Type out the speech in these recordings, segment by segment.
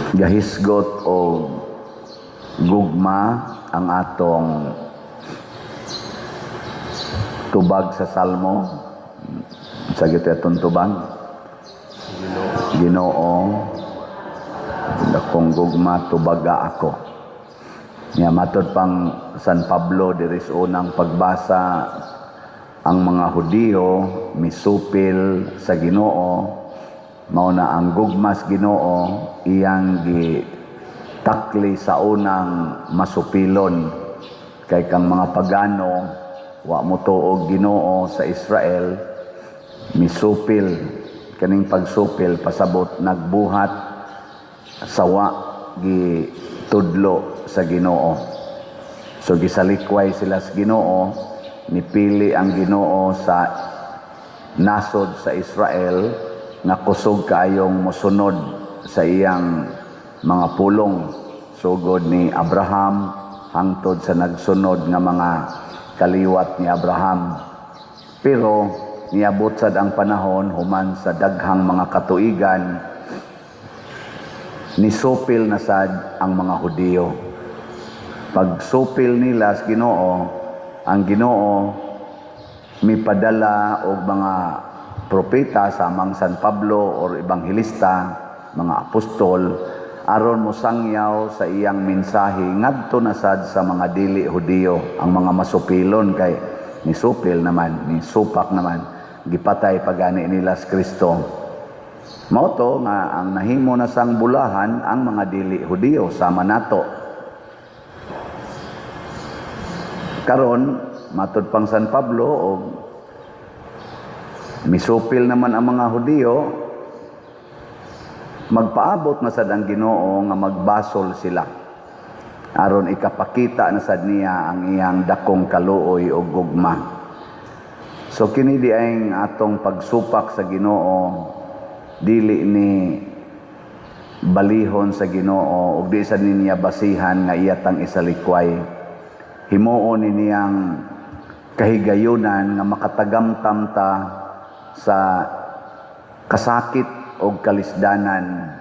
Gahisgot o gugma ang atong tubag sa Salmo. Sa gito atong tubag? Ginoo, dakong gugma, tubaga ako. Nya matod pang San Pablo diri sa unang pagbasa, ang mga Hudiyo misupil sa Ginoo, mao na ang gugmas Ginoo iyang gitakli sa unang masupilon, kay kang mga pagano, wa mo tuog Ginoo sa Israel, misupil. Kaning pagsupil pasabot nagbuhat sawa gitudlo sa Ginoo. So gisalikway sila sa Ginoo, nipili ang Ginoo sa nasod sa Israel nga kusog kaayong mosunod sa iyang mga pulong, sugod ni Abraham hangtod sa nagsunod nga mga kaliwat ni Abraham. Pero niabot sad ang panahon, human sa daghang mga katuigan, nisupil na sad ang mga Hudiyo. Pagsupil nila sa Ginoo, ang Ginoo mipadala og mga propeta samang San Pablo or ebanghelista, mga apostol, aron mosangyaw sa iyang mensahe ngadto na sad sa mga dili Hudiyo, ang mga masupilon, kay nisupil naman, nisupak naman, gipatay pagani nila si Kristo. Mao to nga ang nahimo na sang bulahan ang mga dili Hudiyo sama nato. Karon matud pang San Pablo, og misupil naman ang mga Hudiyo, magpaabot na sad ang Ginoo nga magbasol sila aron ikapakita na sad niya ang iyang dakong kaluoy o gugma. So kini di ang atong pagsupak sa Ginoo, dili ni balihon sa Ginoo ug di sad niya basihan nga iya tang isalikway. Himuon ni niyang kahigayunan nga makatagamtam ta sa kasakit og kalisdanan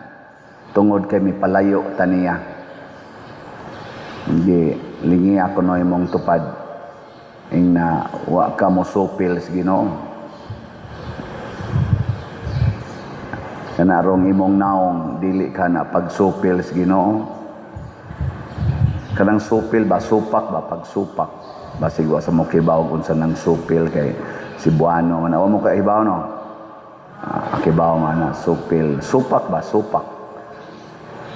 tungod kay mipalayo ta niya. Hindi lingi ako no imong tupad ing na wa ka mo supil sa Ginoo. Kanarong imong naong, dili ka na pagsupil sa Ginoo. Kanang supil ba, supak ba, pagsupak. Basig wa sa mo kibaw kung sa nang supil kay Cebuano man. Wa mo ka ibaw no? Akibaw man na supil. Supak ba, supak.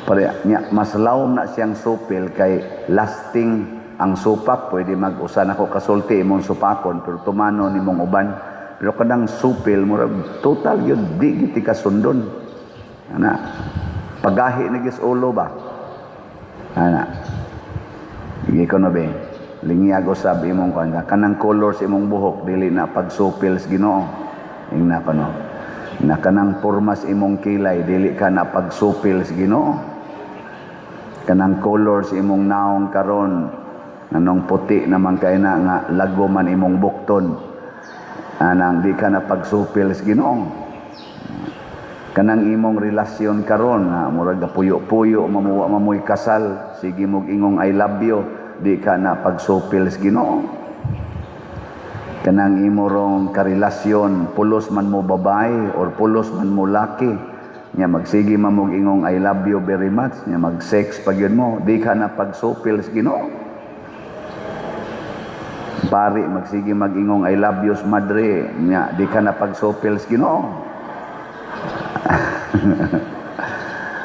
Pare nya mas lawom na siyang supil kay lasting ang supak. Pwede mag-usa nako kasulti imong supakon pero tumano nimong uban. Pero kanang supil murag total gyud di gid ka sundon. Ana pagahi na gyud ulo ba. Ana. Sige ko no be. Lingiag usab imong kuan kanang color sa imong buhok, dili na pagsupil sa Ginoo. Ingna ko no. Na kanang pormas imong kilay, dili ka na pagsupil sa Ginoo. Kanang color sa imong naong karon, nganong puti naman kay na nga lago man imong bukton, anang di ka na pagsupil sa Ginoo. Kanang imong relasyon karon nga murag puyo-puyo mamuwa mamoy kasal, sige mog ingong "I love you," di ka na pagsupil sa Ginoo. Kanang imo rong karelasyon, pulos man mo babae or pulos man mo laki, nya magsige man mog ingong "I love you very much," nya mag-sex pag yun mo, di ka na pagsupil sa Ginoo. Pari magsige mag-ingong "I love you" sa madre, nya di ka na pagsupil sa Ginoo.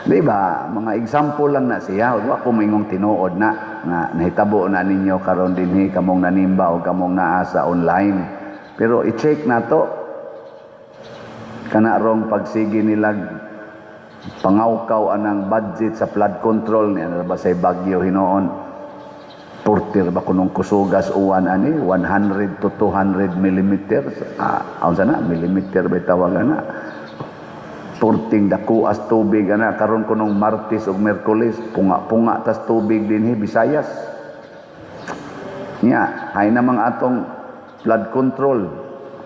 Di ba? Mga example lang na siya. Wa ko moingong tinuod na nga nahitabo na ninyo karon dinhi kamong nanimba o kamong naa sa online. Pero i-check na to. Kana rong pagsige nilag pangawkaw anang budget sa flood control ni ano ba sa Bagyo hinoon. Portir ba kunong kusugas uwan ani 100 to 200 millimeters. Unsa na millimeter ba tawagan na? Turting dakuas tubig ana karon kunong Martes ug Miyerkules, punga-punga tas tubig dinhi Visayas. Nya hay namang atong flood control,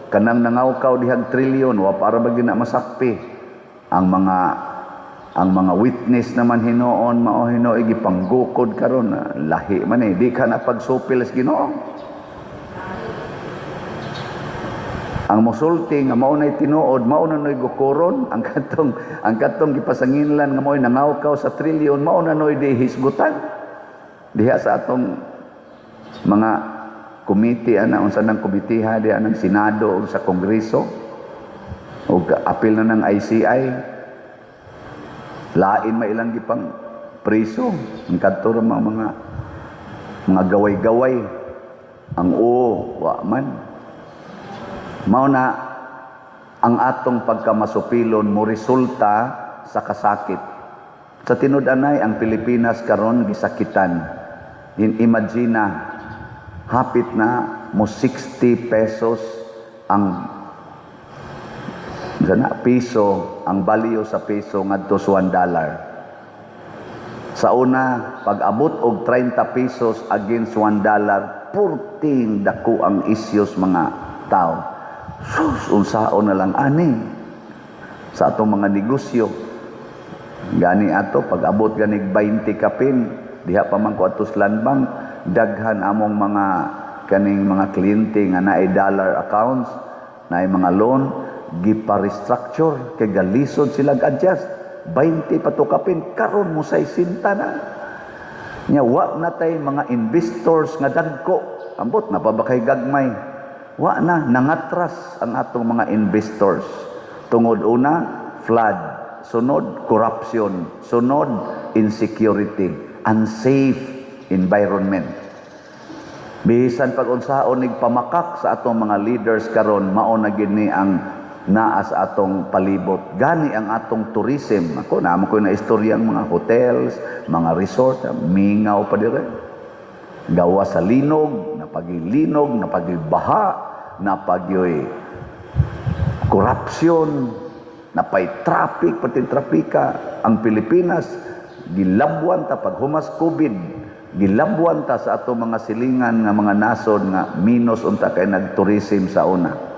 kanang nangawkaw dihag trilyon, wa para ba gina masakpi ang mga Ang mga witness naman hinuon mao hinuoy gipanggukod karon. Lahi man eh, di ka na pagsupil sa Ginoo. Ang mosulti nga mao nay tinuod, mao na noy gukoron. Ang katong gipasanginlan nga mao'y nangawkaw sa trilyon, mao na noy dihisgutan diha sa atong mga komite ana, unsa nang komiteha diha ng Senado o sa Kongreso o apil na ng ICI. Lain ma ilang gipang priso ang kadto ra mga gaway-gaway. Ang oo wa man. Mao na ang atong pagkamasupilon mo resulta sa kasakit. Sa tinud-anay, ang Pilipinas karon gisakitan. In imagine na hapit na mo 60 pesos ang sana piso, ang value sa piso ngadto sa $1. Sa una, pag abot og 30 pesos against $1, 14 dako ang issues mga tao. Sus, unsaon na lang ani sa atong mga negosyo. Gani ato pag abot ganig 20 kapin, diha pa man ko ato sa Land Bank, daghan among mga kaning mga kliyente nga naay dollar accounts, naay mga loan, gipa-restructure kay galisod sila adjust. 20 pa to kapin, karon mo 60 na. Nya wa na tay mga investors nga dagko. Ambot na pa ba kay gagmay? Wa na, nangatras ang atong mga investors. Tungod una, flood, sunod corruption, sunod insecurity, unsafe environment. Bisan pag unsaon nig pamakak sa atong mga leaders karon, mao na gid ni ang naa sa atong palibot. Gani ang atong tourism. Ako, naamo ko na istorya ang mga hotels, mga resort, mingaw pa dire. Gawa sa linog, napagilinog, napagibaha, napagyoy corruption, napay traffic, pati trapika. Ang Pilipinas, gilabwan ta pag humas COVID, gilabwan ta sa ato mga silingan nga mga nasod nga minus unta kay nagtourism sa una.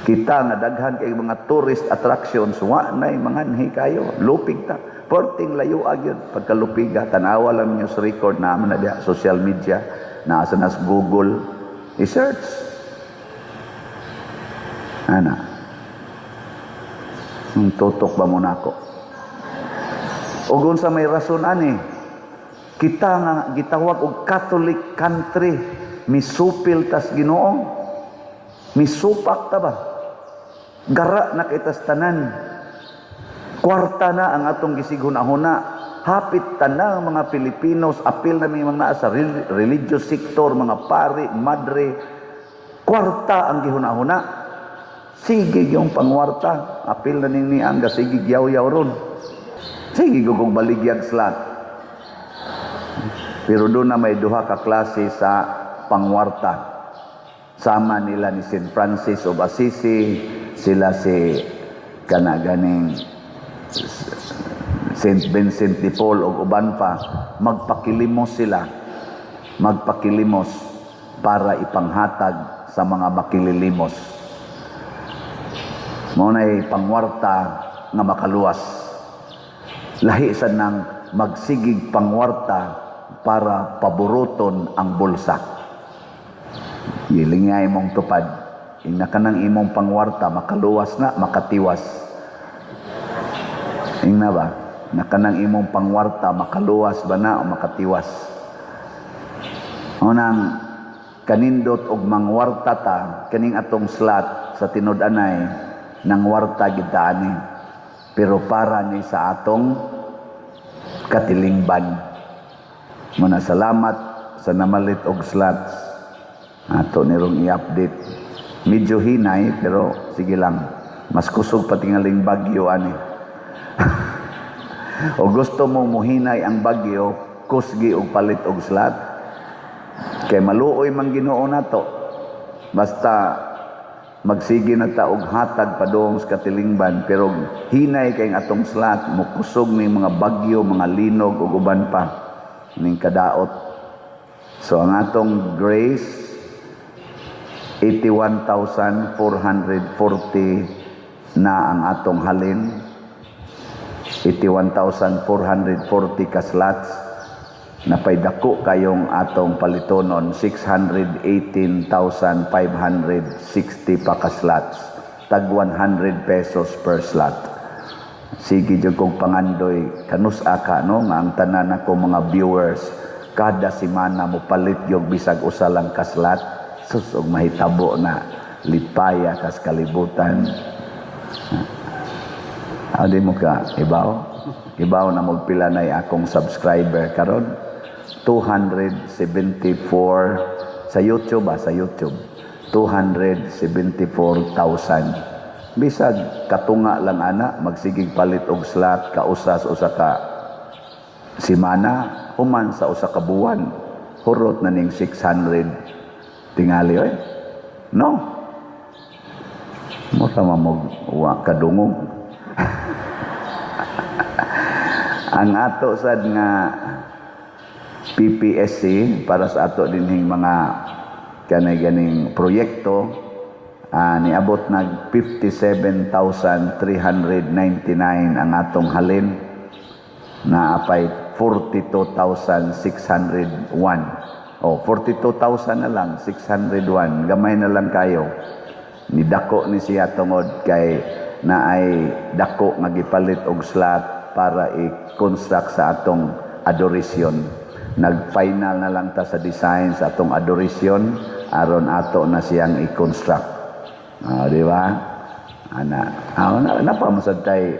Kita nga daghan kay mga tourist attractions, wa nay manganhi kayo, lupig ta. Perting layo gyud pagkalupiga, tanawa lang news record na na diha, social media, naa sa nas Google, i-search. Ana. Ang tutok ba mo nako? Ug unsa may rason ani? Kita nga gitawag og Catholic country, misupil tas Ginoo. Misupak ta ba? Gara na kitas tanan. Kwarta na ang atong gisighuna-huna. Hapit tanang mga Pilipinos, apil na may mga sa religious sector, mga pari, madre. Kwarta ang gihuna-huna. Sige yung pangwarta. Apil na ning niang sige yaw-yaw ron. Sige gugong baligyag slot. Pero doon na may duha ka klase sa pangwarta. Sama nila ni St. Francis of Assisi, sila si kanaganing St. Vincent de Paul o uban pa, magpakilimos sila, magpakilimos para ipanghatag sa mga makililimos. Mao nay pangwarta nga makaluwas. Lahi sa nang magsigig pangwarta para paburuton ang bulsa. Gilingay imong tupad. Ina ka ng imong pangwarta, makaluwas na, makatiwas. Ingna ba? Naka ng imong pangwarta, makaluwas ba na o makatiwas? Unang kanindot og mangwarta ta, kaning atong slot sa tinud-anay, nang warta gid ani. Pero para ni sa atong katilingban. Muna salamat sa namalit og slots. Ato nirong i-update. Medyo hinay pero sige lang. Mas kusog pa tingaling bagyo ani. O gusto mo muhinay ang bagyo, kusgi og palit og slot. Kay maluoy man Ginoo nato. Basta magsige na ta og hatag padung sa katilingban, pero hinay kay atong slot, mokusog ni mga bagyo, mga linog ug uban pa ning kadaot. So ang atong grace 81,440 na ang atong halin. 81,440 ka slots. Napay dako kayong atong palitonon, 618,560 pa ka slots, tag 100 pesos per slot. Sige jud kong pangandoy kanus-a ka, no, nga ang tanan ako mga viewers kada semana mo palit yung bisag usa lang ka slot. Sus, og mahitabo na, lipaya kas kalibutan. Ah, di mo ka ibaw? Ibaw na mo pila na akong subscriber karon? 274 sa YouTube ba, sa YouTube. 274,000. Bisag katunga lang ana, magsigig palit og slot kausa sa usa ka simana, human sa usa ka buwan. Hurot na ning 600 tingali oy. No. Mo tama mo wa kadungog. Ang ato sad nga PPSC para sa ato dinhing mga kanay ganing proyekto, niabot nag 57,399 ang atong halin, na apay 42,601. Oh, 42,000 na lang, 601. Gamay na lang kayo. Ni dako ni siya tungod kay na ay dako nga gipalit og slot para i-construct sa atong adoration. Nag-final na lang ta sa design sa atong adoration aron ato na siyang i-construct. Di ba? Ana, na, napamasad tay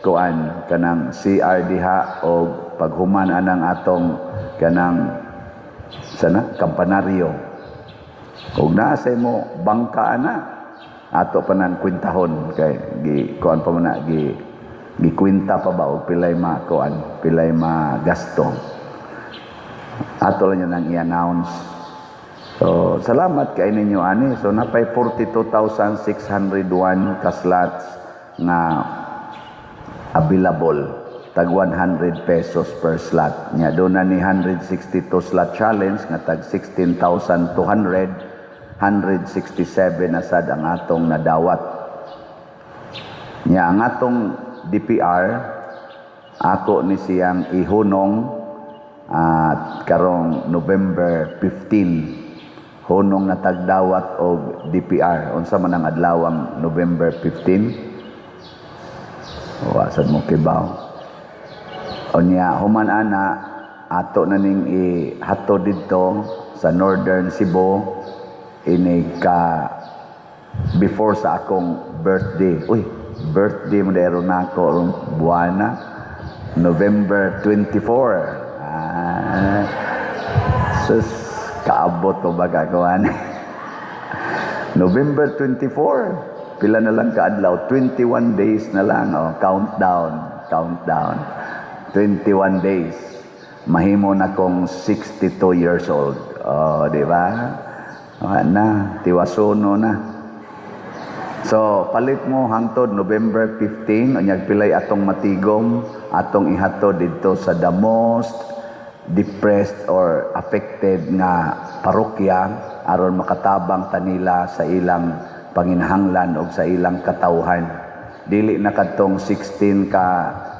kuan kanang CR diha og paghuman anang atong kanang sana kampanaryo. Og naa sa imo bangka ana, ato pa nang kwintahon kay gi kuan pa man na gi gikwinta pa ba og pilay ma kuan, pilay ma gasto. Ato lang yan ang i-announce. So, salamat kay ninyo ani. So, napay 42,601 ka slots nga available. Tag 100 pesos per slot. Nya doon na ni 162 slot challenge nga tag 16,200, 167 na sad ang atong nadawat. Nya ang atong DPR ako ni siyang ihunong at karong November 15, hunong na tagdawat og DPR. Unsa man ang adlawang November 15? Wa sad mo kibaw. Unya human ana, ato na ning ihatod didto sa Northern Cebu ini ka before sa akong birthday. Uy, birthday mo dero na ako rong buwana, November 24. Sus, kaabot ko ba gagawan? November 24. Pila na lang kaadlaw? 21 days na lang. Oh, countdown. Countdown. 21 days. Mahimo na kong 62 years old. Oh, di ba? Oh, na, tiwasono na. So, palit mo hangtod November 15, unyag pilay atong matigom, atong ihatod didto sa the most depressed or affected nga parokya aron makatabang tanila sa ilang panginahanglan og sa ilang katawhan. Dili na kadtong 16 ka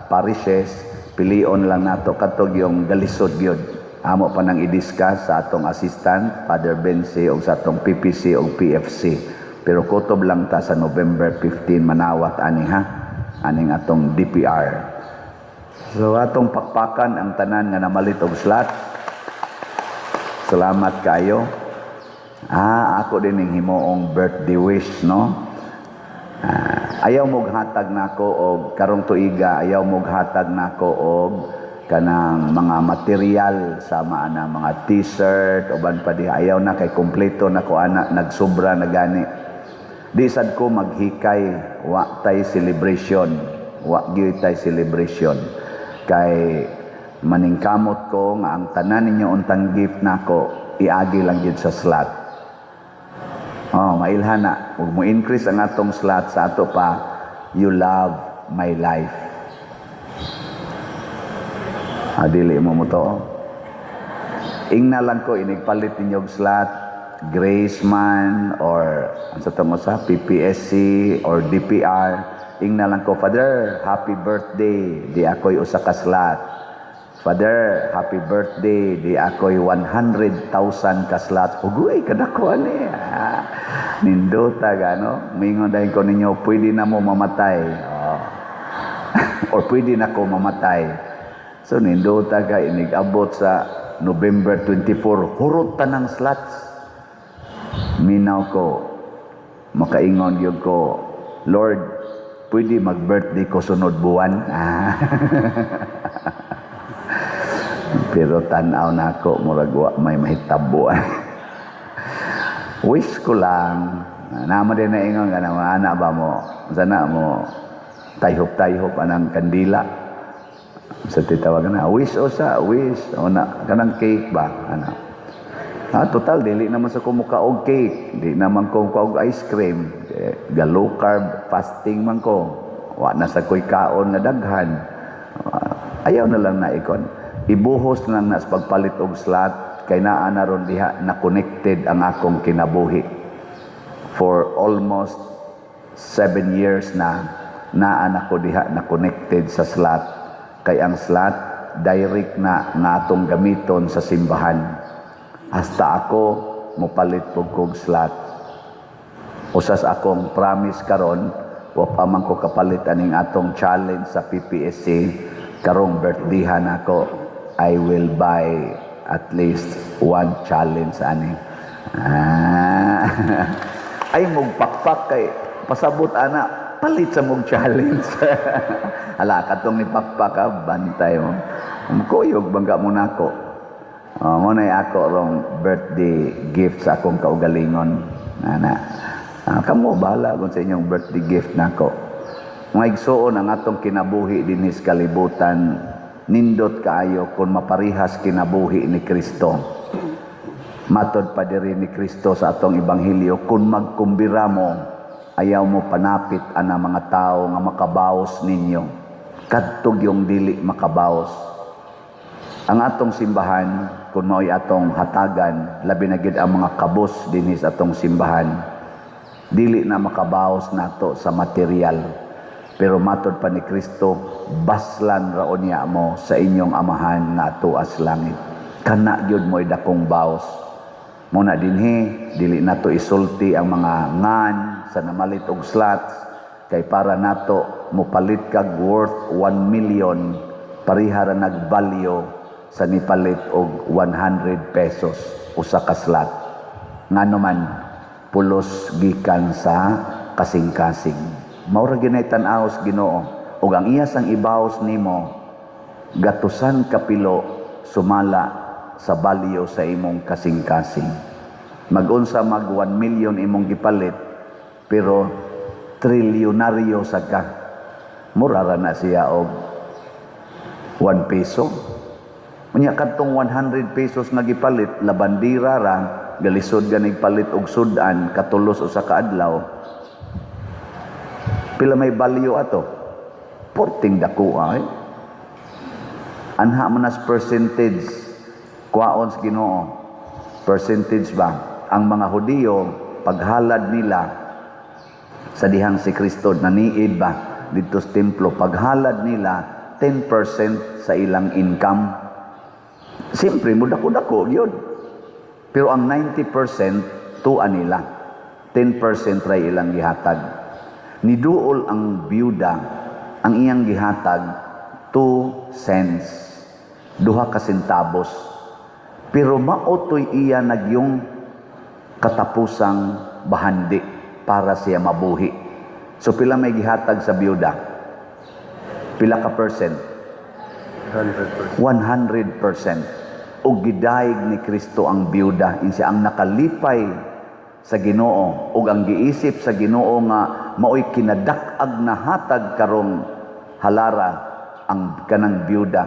parishes, pilion lang nato kadtog yung galisod gyud. Amo pa nang i-discuss sa atong assistant Father Bensi og sa atong PPC og PFC. Pero kutob lang ta sa November 15 manawat ani ha, aning atong DPR. So atong pakpakan ang tanan nga namalit og slot. Salamat kayo. Ako din ning himuong birthday wish, no. Ayaw mog hatag nako og karong tuiga, ayaw mog hatag nako og kanang mga material sama ana mga t-shirt uban pa diha, ayaw na kay kompleto na ko ana, nagsubra na gani. Di sad ko maghikay, wa tay celebration, wa gyud tay celebration kay maningkamot ko nga ang tanan ninyo untang gift nako iagi lang gyud sa slot. Oh, mailhan na ug mo increase ang atong slot sa ato pa, you love my life. Dili mo mo to. Ingna lang ko inigpalit ninyo og slot, Grace man or ang sa tamo sa PPSC or DPR, Ingna lang ko, "Father, happy birthday, di ako'y usa ka slot. Father, happy birthday, di ako'y 100,000 ka slot." Ugoy, kadako ani. Ah, nindota gano. Mingon dahil ko ninyo, pwede na mo mamatay. Oh. Or pwede na ko mamatay. So nindota ka, inig-abot sa November 24, hurot tanang slots. Minaw ko, makaingon gyud ko, "Lord, pwede mag-birthday ko sunod buwan?" Ah. Pero tan-aw na ako, murag wa may mahitabo. Wish ko lang, namo din na ingon ka na, mga anak ba mo, sana mo, tayhop-tayhop anang kandila. Sa titawag na, wish o sa, wish, o na, kanang cake ba, ano. Ah, total, dili naman sa kumuka og cake, di naman ko og ice cream, eh, ga low carb fasting man ko, wa na sa ko'y kaon nga daghan. Ah, ayaw na lang na ikon. Ibuhos na lang na sa pagpalit og slot, kay naa na ron diha na connected ang akong kinabuhi. For almost 7 years na, naa na ko diha na connected sa slot. Kay ang slot, direct na nga atong gamiton sa simbahan. Hasta ako, mopalit pug kog slot. Usas akong promise karon, wa pa man ko kapalit aning atong challenge sa PPSC, karong birthdayhan ako, I will buy at least one challenge ani. Ah. Ay mugpakpak kay pasabot ana palit sa mog challenge. Hala, katong ni pakpak ka bantay mo. Kuyog bangga mo nako. Oh, mo na ako rong birthday gift sa akong kaugalingon. Ana. Ah, kamo bahala kung sa inyong birthday gift nako. Mga igsuon, ang atong kinabuhi dinhi sa kalibutan nindot kaayo kung maparihas kinabuhi ni Kristo. Matod pa diri ni Kristo sa atong ebanghelyo, kung magkumbira mo, ayaw mo panapit ana mga tao nga makabaos ninyo. Kadtog yung dili makabaos. Ang atong simbahan, kung mao'y atong hatagan, labi na gid ang mga kabos dinhi sa atong simbahan, dili na makabaos nato sa material. Pero matod pa ni Kristo, baslan ra unya mo sa inyong amahan nga atuas langit. Kana gyud mo'y dakong baos. Muna dinhi, dili nato isulti ang mga ngan sa namalit og slots kay para nato mopalit kag worth 1 million, pareha ra nagbalyo sa nipalit og 100 pesos usa ka slot. Ngano man pulos gikan sa kasing-kasing. Mao ra gyud tan-aw sa Ginoo ug ang iya sang ibaos nimo gatusan kapilo sumala sa balyo sa imong kasing-kasing. Magunsa mag 1 million imong gipalit, pero trilyonaryo sa ka. Mura ra na siya og 1 peso. Unya kadtong 100 pesos nga gipalit, labandira ra, galisod ganig palit og sudan katulos usa ka adlaw. Pila may value ato? Porting dako ay. Anha man as percentage kwaon sa Ginoo. Percentage ba? Ang mga Hudiyo paghalad nila sa dihang si Kristo naniid ba didto sa templo, paghalad nila 10% sa ilang income. Siyempre, mudako-dako yun. Pero ang 90% tuwa nila. 10% ray ilang gihatag. Niduol ang byuda, ang iyang gihatag 2 cents, 2 ka sentabos. Pero maotoy iya nagyong katapusang bahandi para siya mabuhi. So pila may gihatag sa byuda? Pila ka percent? 100%. 100%. Ug gidayeg ni Kristo ang byuda, insi ang nakalipay sa Ginoo ug ang giisip sa Ginoo nga maoy kinadak-ag na hatag karong halara ang kanang byuda.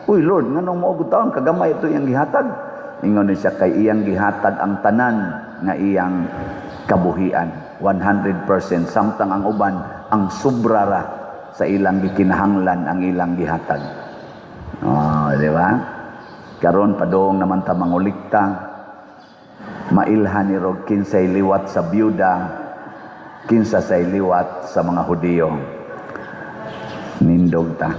"Uy Lord, nganong mao gud taon kagamay ito iyang gihatag?" Ingon ni siya, kay iyang gihatag ang tanan nga iyang kabuhian, 100%, samtang ang uban ang sobra ra sa ilang gikinahanglan ang ilang gihatag. Oh, di ba? Karon padung naman ta mangulikta, mailhan ni rog kinsay liwat sa byuda, kinsa say liwat sa mga Hudiyo. Nindog ta.